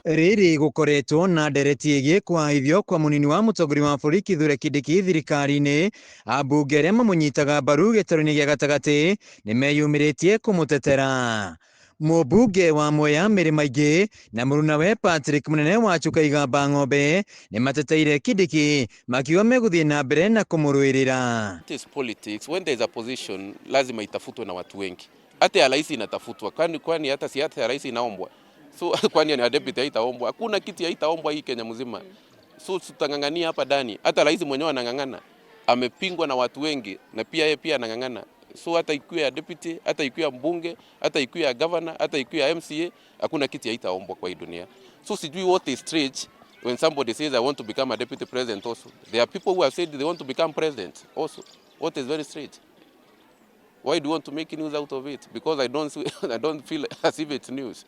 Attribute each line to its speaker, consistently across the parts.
Speaker 1: Rĩrĩ gũkoretwo na ndereti ĩgiĩ kwaithio kwa mũnini wa mũtongoria wa bũrũri Kithure Kindiki thirikari-inĩ, ambunge arĩa mamũnyitaga mbaru gĩtarũ-inĩ gĩa gatagatĩ nĩmeyumĩrĩtie kũmũtetera. Mũmbunge wa Mwea Mĩrĩ Maingĩ na mũrunawe Patrick Mũnene wa Chuka Igamba Ng'ombe nĩmateteire Kindiki makiuga megũthiĩ na mbere na kũmũrũĩrĩra.
Speaker 2: It is politics. When there is a position, lazima itafutwe na watu wengi. Hata ya rais inatafutwa. Kwani hata si hata ya rais inaombwa? So kwani ya deputy haitaombwa? Hakuna kiti haitaombwa hii Kenya mzima. So tutang'ang'ania hapa ndani. Hata rais mwenyewe anang'ang'ana. Amepingwa na watu wengi na pia yeye pia anang'ang'ana. So hata ikuwe ya deputy, hata ikuwe ya mbunge, hata ikuwe ya governor, hata ikuwe ya MCA, hakuna kiti haitaombwa kwa hii dunia. So sijui what is strange when somebody says, "I want to become a deputy president also." There are people who have said they want to become president also. What is very strange? Why do you want to make news out of it? Because I don't feel as if it's news.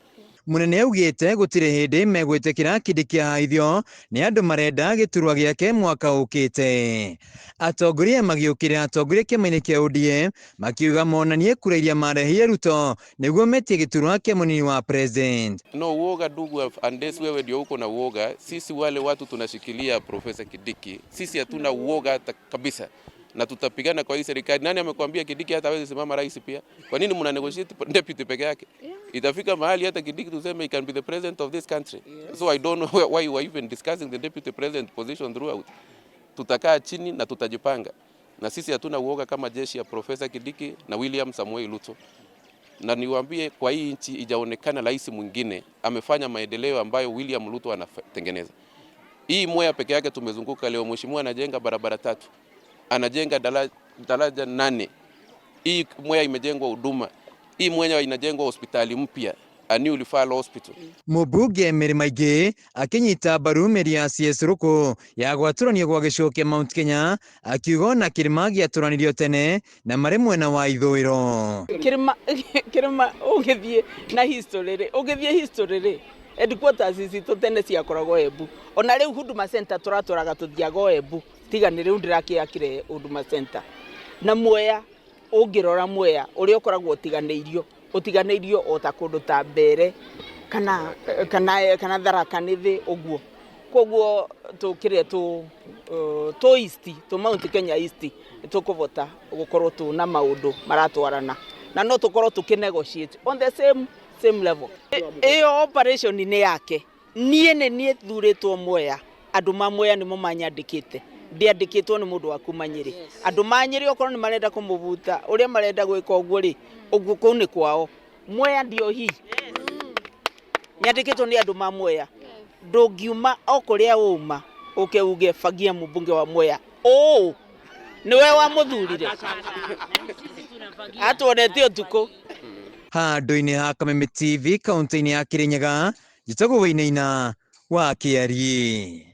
Speaker 1: Munene augĩte gũtirĩ hĩndĩ megwĩtĩkĩra Kindiki ahaithio nĩ andũ marenda gĩturwa gĩake mwaka ũkĩte. Atongoria magĩũkĩrĩra atongoria kĩama-inĩ kĩa ODM makiuga monanie kura iria marehire Ruto nĩguo metie gĩturwa kĩa mũnini wa president.
Speaker 2: No uoga ndugu, unless wewe ndio uko na uoga. Sisi wale watu tunashikilia Profesa Kindiki, sisi hatuna uoga hata kabisa na tutapigana kwa hii serikali. Nani amekwambia Kindiki hata hawezi simama rais pia? Kwa nini mna negotiate deputy peke yake? Itafika mahali hata Kindiki tuseme he can be the president of this country. So I don't know why you are even discussing the deputy president position throughout. Tutakaa chini na tutajipanga, na sisi hatuna uoga kama jeshi ya Profesa Kindiki na William Samoei Ruto na niwaambie, kwa hii nchi ijaonekana rais mwingine amefanya maendeleo ambayo William Ruto anatengeneza. Hii Mwea peke yake tumezunguka leo, mheshimiwa anajenga barabara tatu, anajenga daraja nane. Hii Mwea imejengwa huduma, hii Mwea inajengwa hospitali mpya, a new referral hospital.
Speaker 1: Mũmbunge Mĩrĩ Maingĩ akĩnyita mbaru mĩri ya CS Ruku ya gwatũranio gwa gĩcigo kĩa Mount Kenya, akiuga ona kĩrĩma gĩatũranirio tene na marĩ mwena wa ithũĩro.
Speaker 3: Kĩrĩma ũngĩthiĩ na history rĩ, ũngĩthiĩ history rĩ, headquarters citũ tene ciakoragwo Embu. Ona rĩu Huduma Center tũratwaraga, tũthiaga o Embu, tiga nĩ rĩu ndĩrakĩakire Huduma Center. Na Mwea, ũngĩrora Mwea ũrĩa ũkoragwo ũtiganĩirio, ũtiganĩirio o ta kũndũ ta Mbere kana Tharaka Nithi ũguo. Koguo tũkĩrĩa tũ east, tũ Mount Kenya East, nĩtũkũbota gũkorwo tũna maũndũ maratwarana na no tũkorwo tũkĩ negotiate on the same level. Ĩyo operation nĩ yake. Niĩ nĩ niĩ thurĩtwo Mwea, andũ ma Mwea nĩmo manyandĩkĩte, ndiandĩkĩtwo nĩ mũndũ wa kuma Nyĩrĩ. Andũ ma Nyĩrĩ okorwo nĩ marenda kũmũbuta ũrĩa marenda gwĩka ũguo rĩ, ũguo kũu nĩ kwao. Mwea ndio hii nyandĩkĩtwo nĩ andũ ma Mwea. Ndũngiuma o kũrĩa ũma ũke uge fagia mũmbunge wa Mwea ũũ nĩwe wamũthurire, atuonete ũtukũ.
Speaker 1: Handũ-inĩ ha Kameme TV kaunti-inĩ ya Kirinyaga, njĩtagwo Wainaina wa Kĩariĩ.